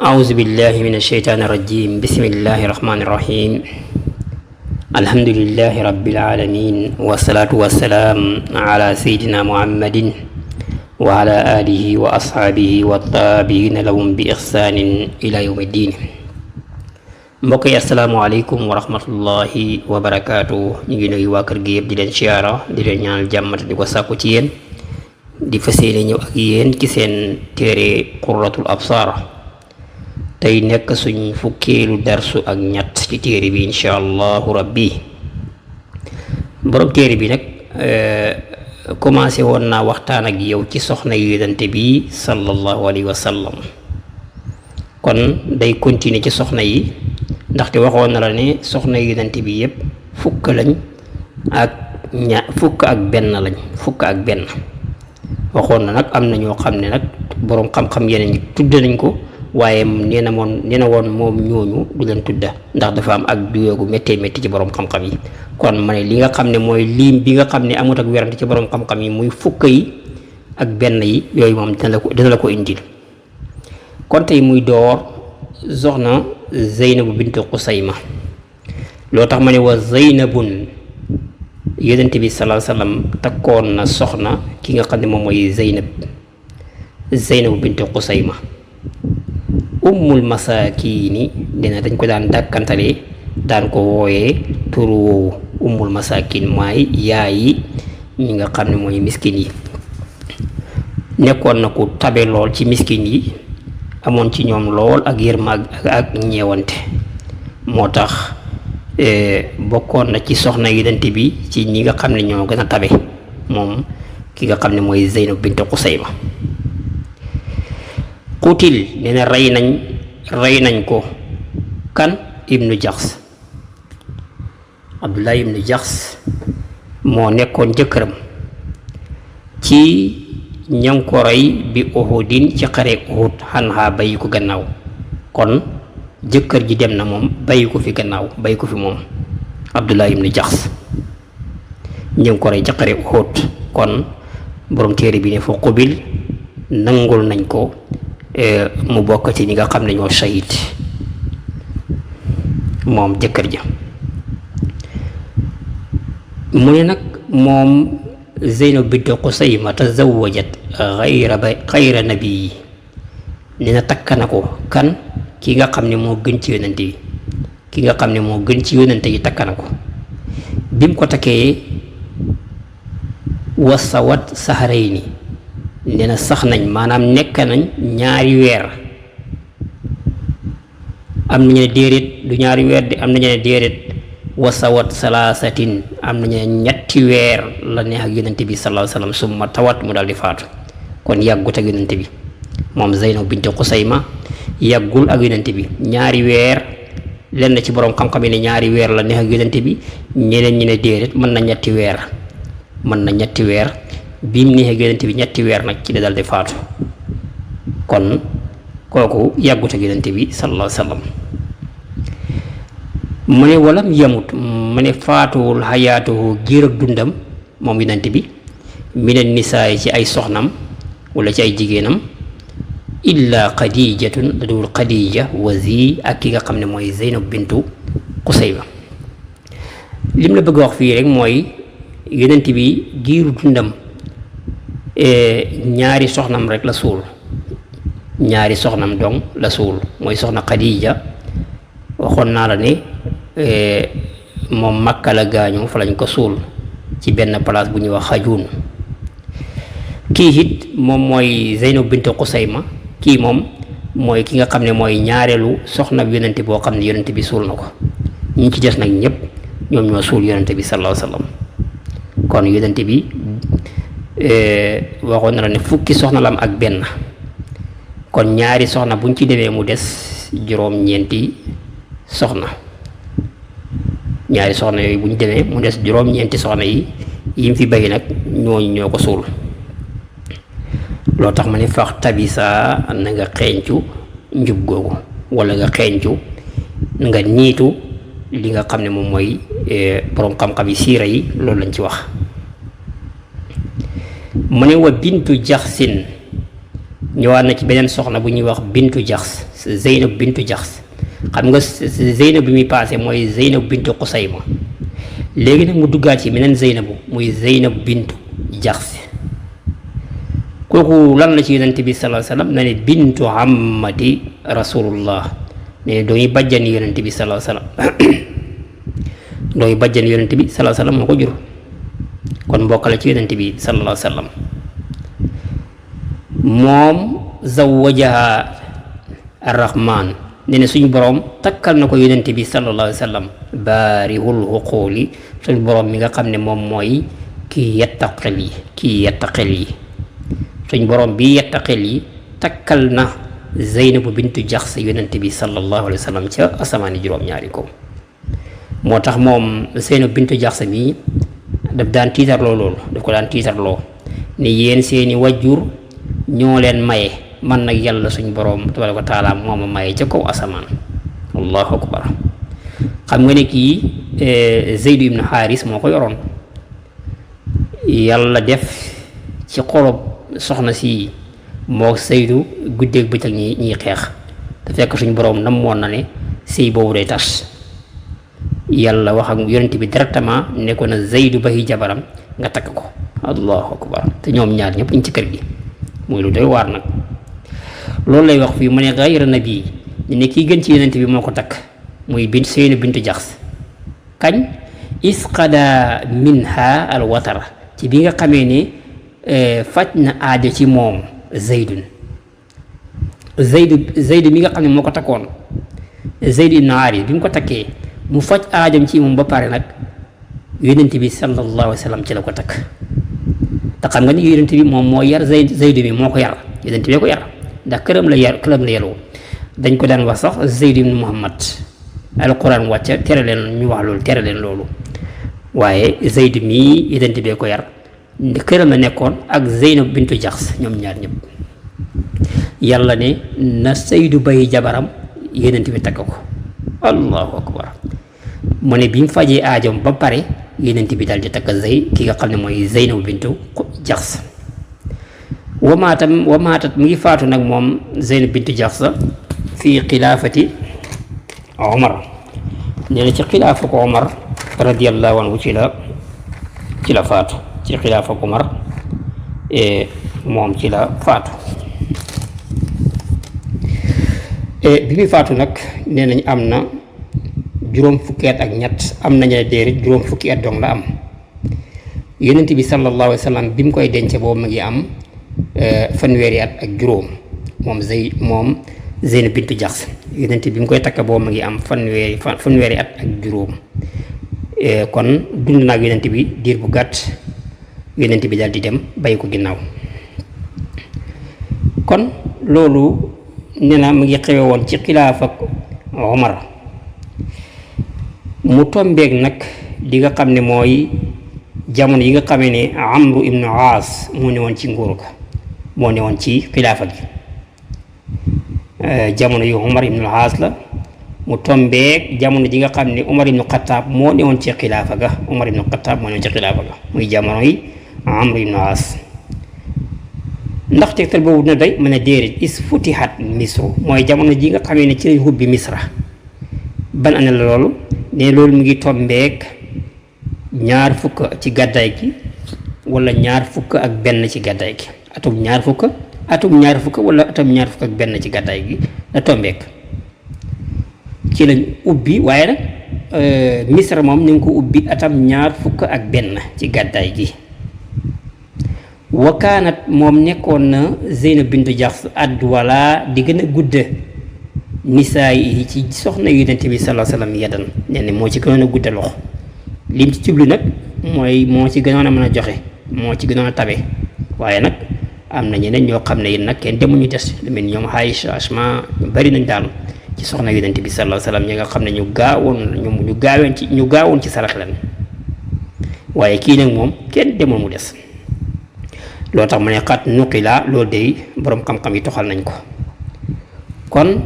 أعوذ بالله من الشيطان الرجيم بسم الله الرحمن الرحيم الحمد لله رب العالمين والصلاة والسلام على سيدنا محمد وعلى آله وأصحابه والتابعين لهم بإحسان إلى يوم الدين. mbokk yi asalaamaaleykum wa rahmatullahi wa barakaatu. ñu ngi nuyu waa kër gi yëpp di leen siyaara di leen ñaanal jàmm te di ko sàkku ci yéen di fas yéene ñëw ak yéen ci seen téere Qurratul Absar. tey nekk suñ fukkeelu darsu ak ñett ci téere bi incha allahu rabbi. borom téere bi nag commencé woon naa waxtaan ak yow ci soxna yonent bi sallallahu alayhi wa sallam, kon day continuer ci soxna yi ndaxte waxoon na la ne soxna yonent bi yëpp fukk lañ ak fukk ak benn lañ, fukk ak benn. waxoon na nag am na ñoo xam ne nag boroom xam-xam yeneen ñi tudd nañ ko, waaye nee na woon moom ñooñu du leen tudda ndax dafa am ak duyoogu méttee métti ci boroom xam-xam yi. kon ma ne li nga xam ne mooy lim bi nga xam ne amut ak werante ci boroom xam-xam yi muy fukk yi ak benn yi, yooyu moom dina la ko indil. kon tey muy door soxna Zeynabu bintu Xusayma. loo tax ma ne wa Zeynabun, yonent bi sallallahu alayhi wasallam takkoon na soxna ki nga xam ne moom mooy Zeynabu bintu Xusayma. ummul masakini dina dañ ko daan dàkkantale daan ko wooyee turu woowu ummul masakin mooy yaayi ñi nga xam ne mooy miskin yi. nekkoon na ku tabe lool ci miskin yi, amoon ci ñoom lool ak yërma ak ñeewante. moo tax bokkoon na ci soxna yonent bi ci ñi nga xam ne ñoo gën a tabe moom ki nga xam ne mooy Zeynab bint Xusayma. qutil nee na rey nañ ko kan ibnu Jaxs. Abdullah ibnu Jaxs moo nekkoon jëkkëram ci ñan ko rey bi Uhudin ci xare Uhud xanaa bàyyi ko gannaaw. kon jëkkër ji dem na moom bàyyi ko fi gannaaw, bàyyi ko fi moom Abdullah ibnu Jaxs ñan ko rey ci xare Uhud. kon borom téere bi ne fa qubil nangul nañ ko mu bokk ci ñi nga xam ne ñoo shahid moom jëkkër ja. mu ne nag moom Zeynab bint Xusayma tazawwajat xayra nabi, nee na takk na ko kan ki nga xam ne moo gën ci yonente yi, ki nga xam ne moo gën ci yonente yi takk na ko. bi mu ko takkee wasawat sahrayni, nee na sax nañ maanaam nekk nañ ñaari weer. am nañu ne déedéet du ñaari weer de, am nañu ne déedéet wasawat salaasatin, am nañu ne ñetti weer la neex ak yonent bi sallallahu alayhi wasallam summa tawat mu daal di faatu. kon yàggut ak yonent bi moom Zeynab bint Xusayma, yàggul ak yonent bi ñaari weer. lenn ci borom xam-xam yi ne ñaari weer la neex ak yonent bi, ñeneen ñi ne déedéet mën na ñetti weer, mën na ñetti weer. bi mu neexee yonent bi ñetti weer nag ci la dal di faatu. kon kooku yàggut ak yonent bi sallallahu alayhi wasallam. mu ne walam yamut, mu ne faatuwul xayaatuhu giir ak dundam moom yonent bi minen nisaay ci ay soxnam wala ci ay jigéenam illa Xadijatun da dul Xadija wazi ak ki nga xam ne mooy Zeynab bintu Xusayma. lim la bëgg wax fii rek mooy yonent bi giiru dundam ñaari soxnam rek la suul, ñaari soxnam dong la suul. mooy soxna Xadija, waxoon naa la ne moom Makka la gaañu, fa lañ ko suul ci benn place bu ñuy wax Xajuun. kii it moom mooy Zeynab bint Xusayma, kii moom mooy ki nga xam ne mooy ñaareelu soxna bi yonent boo xam ne yonent bi suul na ko. ñi ci des nag ñëpp ñoom ñoo suul yonent bi sallallahu alayhi wasallam. kon yonent bi waxoon na la ne fukki soxna la am ak benn. kon ñaari soxna buñ ci demee mu des juróom-ñeenti soxna. ñaari soxna yooyu buñ demee mu des juróom-ñeenti soxna yi yim fi bay nag ñooñu ñoo ko suul. loo tax ma ne fax tabisa na nga xeeñcu njub googu, wala nga xeeñcu nga niitu li nga xam ne moom mooy borom xam-xam yi siira yi loolu lañ ci wax. mu ne wa bintu Jaxsin ñëwaat na ci beneen soxna bu ñuy wax bintu Jaxs, Zeynab bintu Jaxs. xam nga Zeynab bi muy passé mooy Zeynab bintu Xusayma, léegi nag mu duggaat ci beneen Zeynabu muy Zeynab bintu Jaxs. kooku lan la ci yonent bi sallallahu alayhi wasallam na ne bintu ammati rasulullah, ne dooy bàjjani yonent bi sallallahu alayhi wasallam dooy bàjjani yonent bi sallallahu alayhi wasallam moo ko jur, kon mbokk la ci yonent bi sallallahu alayhi wasallam. moom zawwajaha arrahman, ne ne suñu borom takkal na ko yonent bi sallallahu alayhi wasallam baarihul xuquuli, suñu borom mi nga xam ne moom mooy kii yetta xel yi, suñ borom bi yetta xel yi takkal na Zeynabu bintu Jaxs yonent bi sallallahu alayhi wa sallam ca asamaani juróom-ñaari kaw. moo tax moom Zeynabu bintu Jaxs mi daf daan tiitarloo loolu, daf ko daan tiitarloo ne yéen seeni wajjur ñoo leen maye, man nag yàlla suñ borom tabaaraka wa taala moo ma maye ca kaw asamaan. allahu akbar. xam nga ne kii Zeydu ibnu Xaaris moo ko yoroon, yàlla def ci xolob soxna si moo Zeydu guddeeg bëccëg ñiy xeex, te fekk suñ boroom namoon na ne sëy boobu day tas. yàlla wax ak yonent bi directement ne ko na Zeydu ba yi jabaram nga takk ko. allahu akbar. te ñoom ñaar ñëpp ñu ci kër gi, muy lu doy waar nag. loolu lay wax fii mu ne gayra nabi, ne kii gën ci yonent bi moo ko takk, muy Zeynabu bintu Jaxs. kañ isqada minha al watar, ci bi nga xamee ne faj na aajo ci moom Zeydu mi nga xam ne moo ko takkoon, Zeydu ibn Haaris, bi mu ko takkee mu faj aajam ci moom ba pare nag yonent bi sallallahu alayhi wa sallam ci la ko takk. te xam nga ni yonent bi moom moo yar Zeydu bi, moo ko yar, yonent bi ko yar ndax këram la yeloo. dañ ko daan wax sax Zeydu ibn Muhammad, alquran wàcca tere leen ñu wax loolu, tere leen loolu, waaye Zeydu mii yonent bi ko yar, këram la nekkoon ak Zeynab bintu Jaxs, ñoom ñaar ñëpp. yàlla ne na Zeydu bay jabaram yonent bi takk ko. allahu akbar. mu ne bi mu fajee aajam ba pare yonent bi daal di takk ki nga xam ne mooy Zeynab bintu Jaxs. wamaatat mu ngi faatu nag moom Zeynab bintu Jaxs fii xilaafati Omar, nee na ci xilaafa ko Omar radiyallahu anhu ci la faatu, ci xilaafa Omar moom ci la faatu. bi muy faatu nag nee nañ am na juróom fukki at ak ñett, am nañu ne déedéet juróom fukki at dong la am. yonent bi sallallahu alayhi wa sallam bi mu koy denc boobu mu ngi am fanweeri at ak juróom, moom Zeynab bintu Jaxs. yonent bi mu koy takk boobu mu ngi am fanweeri at ak juróom. kon dund naag yonent bi diir bu gàtt, yonent bi daal di dem bàyyi ko ginnaaw. kon loolu nee na mu ngi xewe woon ci xilaafa Omar, mu tombeeg nag li nga xam ne mooy jamono yi nga xamee ne Amru ibnu Aas moo ne woon ci nguur ga, moo ne woon ci xilaafa gi. jamono yu Omar ibnu Aas la, mu tombeeg jamono ji nga xam ne Omar ibnu Xattaab moo ne woon ci xilaafa ga, Omar ibnu Xattaab moo ne woon ci xilaafa ga, muy jamono yi Amru ibnu Aas. ndax tegtal boobu dina doy mën a déedéet, is futihat misru, mooy jamono ji nga xamee ne ci lañ hubbi misra. ban année la loolu? ne loolu mu ngi tombeeg ñaar fukk ci gàddaay gi wala ñaar fukk ak benn ci gàddaay gi, atum ñaar fukk wala atum ñaar fukk ak benn ci gàddaay gi la tombeeg ci lañ ubbi. waaye nag misra moom ñu ngi ko ubbi atam ñaar fukk ak benn ci gàddaay gi. wakaanat moom nekkoon na Zeynab bintu Jaxs adwala di gën a gudd nisaa yi ci soxna yonent bi sallallahu alayhi wasallam yadan, nee moo ci gënoon a gudd loxo. lim ci jublu nag mooy moo ci gënoon a mën a joxe, moo ci gënoon a tabe. waaye nag am na ñeneen ñoo xam ne yéen nag kenn demuñu des, lu mel ni ñoom Aïcha, Asma, bari nañ daal ci soxna yonent bi sallallahu alayhi wasallam ñi nga xam ne ñu gaawoon ci sarax leen. waaye kii nag moom kenn demoon mu des. loo tax mu ne xat nuqila, loolu de boroom xam-xam yi toxal nañ ko. kon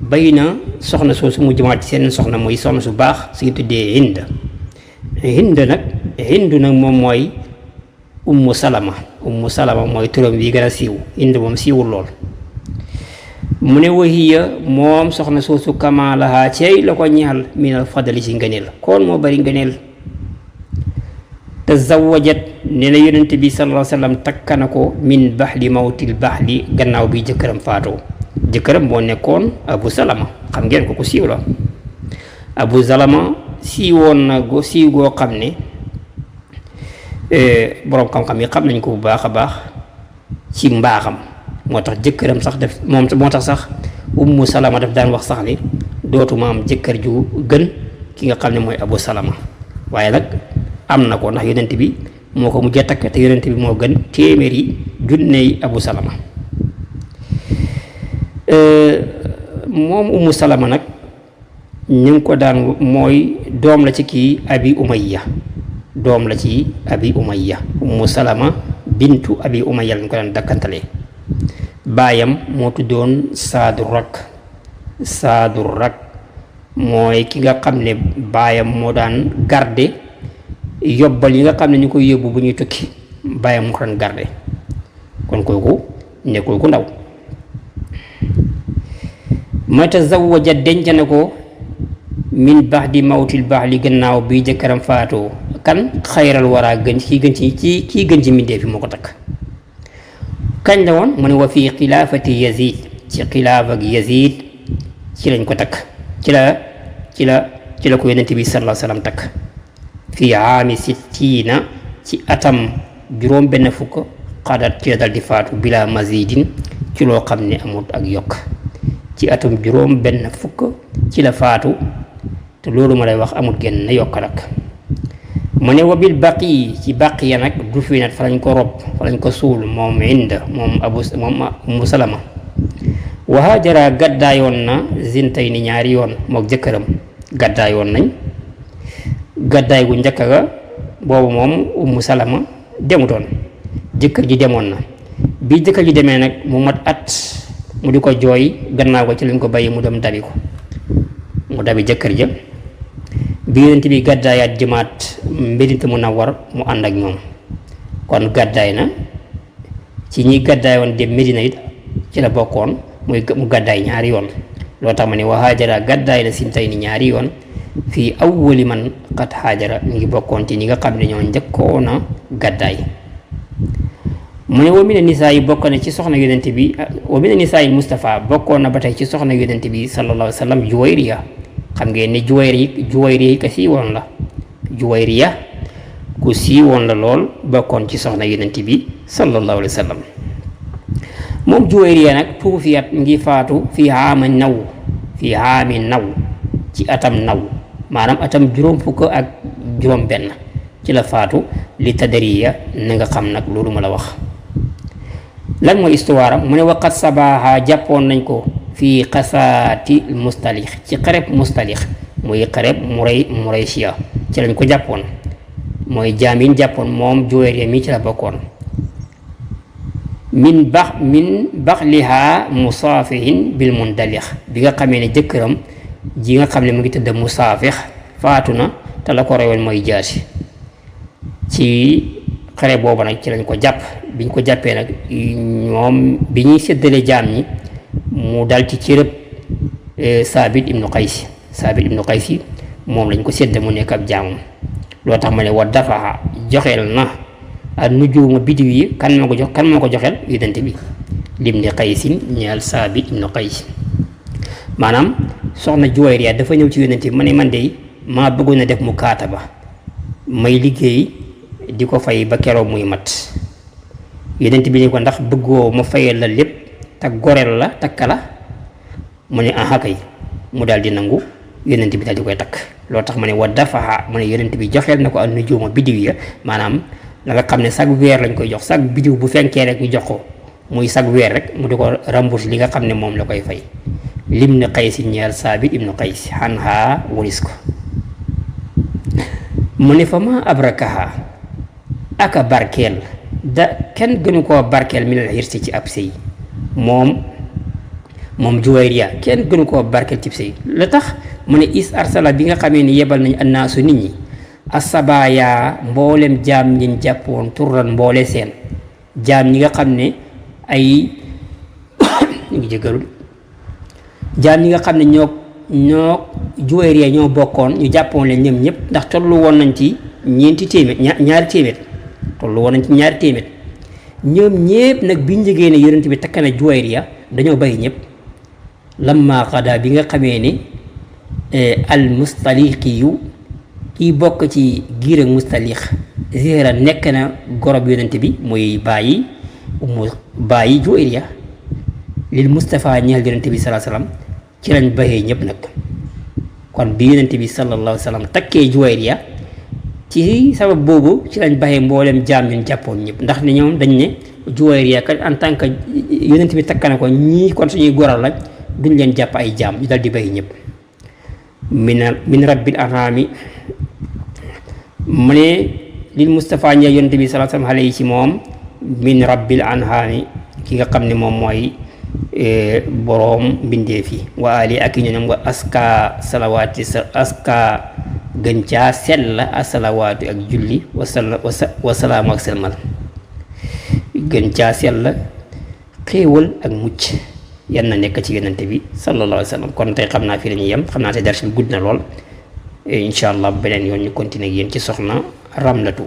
bay na soxna soosu mu jëmaat ci seen soxna mooy soxna su baax su ñu tuddee Hind nag moom mooy ummu salama ummu salama mooy turam wi gën a siiw Hind moom siiwul lool mu ne wahiya moom soxna soosu kamaalaha cey la ko ñaal minal fadali ci ngëneel kon moo bari ngëneel tazawajat nee na yonente bi sallallahu alayhi wa sallam takkana ko min baxli mawtil baxli gannaaw bi jëkkëram faatoo jëkkëram moo nekkoon Abu Salama xam ngeen ko ku siiw la Abu Salama siiwoon na go siiw goo xam ne boroom xam-xam yi xam nañ ko bu baax a baax ci mbaaxam moo tax jëkkëram sax def moom moo tax sax Ummu Salama daf daan wax sax ni dootuma am jëkkër ju gën ki nga xam ne mooy Abu Salama waaye nag am na ko ndax yonent bi moo ko mujjee takk te yonent bi moo gën téeméeri junney Abu Salama moom Ummu Salama nag ñu ngi ko daan mooy doom la ci kii Abi Umayya doom la ci Abi Umayya Ummu Salama bintu Abi Umayya lañ ko daan dakkantalee baayam moo tuddoon Saadu Rak mooy ki nga xam ne baayam moo daan garde yobbal yi nga xam ne ñu koy yóbbu bu ñuy tukki baayam moo ko daan garde kon kooku nekkul ku ndaw ma tazawwaja denc na ko min ba'di mawtil ba'li gannaaw bi jëkkëram faatoo kan xayral waraa gën kii gën ci mbindee fi moo ko takk kañ la woon mu ne wa fii xilaafati Yazid ci xilaafa ak Yazid ci lañ ko takk ci la ko yonent bi sallallahu alayhi wa sallam takk fii aami sittiina ci atam juróom benn fukk xadat ci la dal di faatu bila mazidin ci loo xam ne amut ak yokk ci atum juróom benn fukk ci la faatu te loolu ma lay wax amut genn yokk nag mu ne wabil baqi ci baqiya nag du fi nag fa lañ ko rob fa lañ ko suul moom Hind moom Ummu Salama wa haajara gàddaayoon na zintayni ñaari yoon mook jëkkëram gàddaayoon nañ gàddaay gu njëkk ga boobu moom Ummu Salama demutoon jëkkër ji demoon na bi jëkkër ji demee nag mu mat at mu di ko jooy gannaaw ko ci lañ ko bàyyi mu dem dabi ko mu dabi jëkkër ja bi yonent bi gàddaayaat jëmaat Madinatu Munawwara mu ànd ak ñoom kon gàddaay na ci ñi gàddaay woon dem Medina it ci la bokkoon mu gàddaay ñaari yoon loo tax ma ne wa haajara gàddaay na sintayni ñaari yoon fii awwali man qad haajara ñu ngi bokkoon ci ñi nga xam ne ñoo njëkkoon a gàddaay mu ne wa mina nisaa yi bokk na ci soxna yonent bi wa mina nisaa yi Mustafa bokkoon na ba tey ci soxna yonent bi sallallahu alayhi wa sallam Juwayriya xam ngeen ne Juwayriya ka siiwoon la Juwayriya ku siiwoon la lool bokkoon ci soxna yonent bi sallallahu alayhi wa sallam moom Juwayriya nag tuufiyat ngi faatu fii haami naw ci atam naw maanaam atam juróom fukk ak juróom benn ci la faatu li tadariya na nga xam nag loolu ma la wax lan mooy histoire am mu ne waqat sabaha jàppoon nañ ko fii xasaati mustalix ci xareb mustalix muy xareb Muraysiya ci lañ ko jàppoon mooy jaamin jàppoon moom Juwayriya mi ci la bokkoon min baxliha musaafihin bil mundalix bi nga xamee ne jëkkëram ji nga xam ne mu ngi tëdd musaafix faatu na te la ko rewoon mooy jaasi ci xare boobu nag ci lañ ko jàpp biñ ko jàppee nag ñoom bi ñuy séddale jaam ñi mu dal ci cërëb Saabit ibnu Qays moom lañ ko sédd mu nekk ab jaamam loo tax ma ne wa dafa joxeel na ak nujuuma bidiw yi kan moo ko joxeel yonent bi lim ni Qaysin ñeel Saabit ibnu Qays maanaam soxna Juwayriya dafa ñëw ci yonent bi ma ne man de maa bëggoon a def mu kaataba may liggéey di ko fay ba keroog muy mat yonent bi ni ko ndax bëggoo ma fayal la lépp te goreel la takka la mu ne aha kay mu daal di nangu yonent bi daal di koy takk loo tax ma ne wa dafa mu ne yonent bi joxeel na ko ak nujuuma bidiw ya maanaam la nga xam ne sag weer lañ koy jox sag bidiw bu fenkee rek ñu jox ko muy sag weer rek mu di ko rembourse li nga xam ne moom la koy fay lim ni Qays ñeel Saabit ibnu Qays xanha waris ko mu ne fa ma abrakaha aka barkeel da kenn gënu koo barkeel minal hirsi ci ab sëy moom Juwayriya kenn gënu koo barkeel ci ab sëy la tax mu ne is arsala bi nga xamee ni yebal nañu annaasu nit ñi asabaaya mboolem jaam ñiñ jàppoon turran mboole seen jaam ñi nga xam ne ay ñu ngi jëggalul jaam ñi nga xam ne ñoo Juwayriya ñoo bokkoon ñu jàppoon leen ñoom ñëpp ndax tollu woon nañ ci ñaari téeméer tollu woon nañ ci ñaari téeméer ñoom ñëpp nag biñ jógee ne yonent bi takk na Juwayriya dañoo bàyyi ñëpp lamma xada bi nga xamee ne al mustaliqi yu kii bokk ci giir ak mustaliq zéera nekk na gorob yonent bi muy bàyyi Juwayriya lil Mustafa ñeel yonent bi salaa salaam ci lañ baxee ñëpp nag kon bi yonent bi sallallahu alayhi wa sallam takkee Juwayriya ci sabab boobu ci lañ baxee mboolem jaam ñun jàppoon ñëpp ndax ne ñoom dañ ne Juwayriya kat en tant que yonent bi takk na ko ñii kon suñuy goral la duñ leen jàpp ay jaam ñu dal di baxee ñëpp min rabbil arhami mu ne lil Mustafa ñeel yonent bi sallallahu alayhi wa sallam xale yi ci moom min rabbil arhami ki nga xam ne moom mooy boroom mbindeef yi wa ali ak i ñoñom wa aska salawaati aska gën caa sell asalawaatu ak julli wasalaamu ak selmal gën caa sell xéewal ak mucc yan na nekk ci yonente bi sallallahu alayhi wa sallam kon tey xam naa fii la ñuy yem xam naa te dars bi gudd na lool incha allah beneen yoon ñu continuer ak yéen ci soxna Ramlatu